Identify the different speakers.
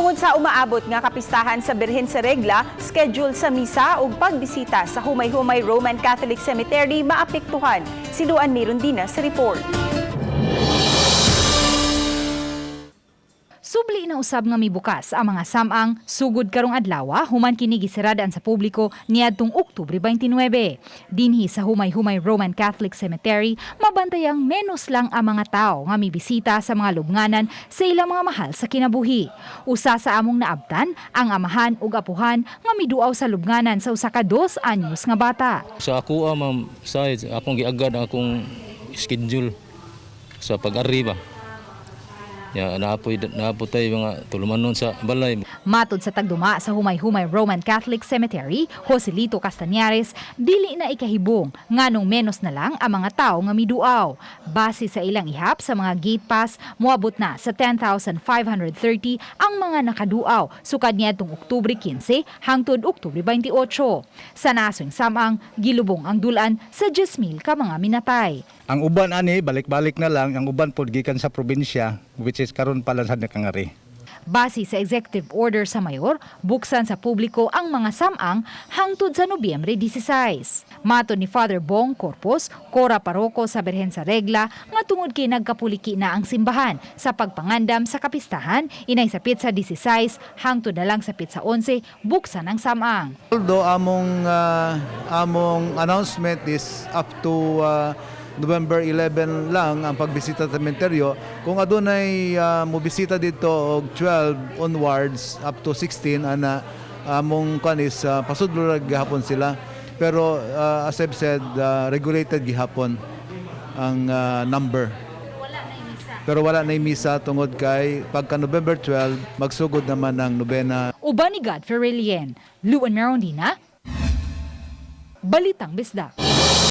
Speaker 1: Tungod sa umaabot nga kapistahan sa Birhen sa Regla, schedule sa misa ug pagbisita sa Humay-Humay Roman Catholic Cemetery maapektuhan. Si Luan Mirondina sa report.
Speaker 2: Subli na usab nga mibukas ang mga samang sugod karong adlaw human kini gisaradaan sa publiko niadtong Oktubre 29. Dinhi sa Humay-Humay Roman Catholic Cemetery, mabantayang menos lang ang mga tao nga mibisita sa mga lubnganan sa ilang mga mahal sa kinabuhi. Usa sa among naabtan ang amahan ug apuhan nga miduaw sa lubnganan sa usa ka 2 anyos nga bata.
Speaker 3: Sa ako, ma'am, sa akong giagad ang akong schedule sa pag-ari ba. Ya, naapoy tay mga tulumanon sa balay.
Speaker 2: Matod sa tagduma sa Humay-Humay Roman Catholic Cemetery, Joselito Castañares, dili na ikahibong nganong menos na lang ang mga tao nga miduaw. Base sa ilang ihap sa mga gate pass, moabot na sa 10,530 ang mga nakaduaw sukad niadtong Oktubre 15 hangtod Oktubre 28. Sa nasong samang, gilubong ang dulan sa 10,000 ka mga minatay.
Speaker 4: Ang uban ani balik-balik na lang, ang uban pod gikan sa probinsya, which is karon pa lang sa nakangari.
Speaker 2: Base sa executive order sa mayor, buksan sa publiko ang mga samang hangtod sa Nobyembre 16. Matod ni Father Bong Corpus, Kora Paroko sa Birhen sa Regla, nga tungod kay nagkapuliki na ang simbahan sa pagpangandam sa kapistahan, inay sa petsa 16 hangtod na lang sa petsa 11, buksan ang samang.
Speaker 5: Although among announcement is up to November 11 lang ang pagbisita sa sementeryo. Kung adunay mobisita dito og 12 onwards up to 16 ana, among kan is pasudlo ra gihapon sila. Pero as I've said, regulated gihapon ang number. Pero wala na misa tungod kay pagka November 12 magsugod naman ang nobena.
Speaker 2: Uban ni God Ferrelien, Luan Merondina, Balitang Bisdak.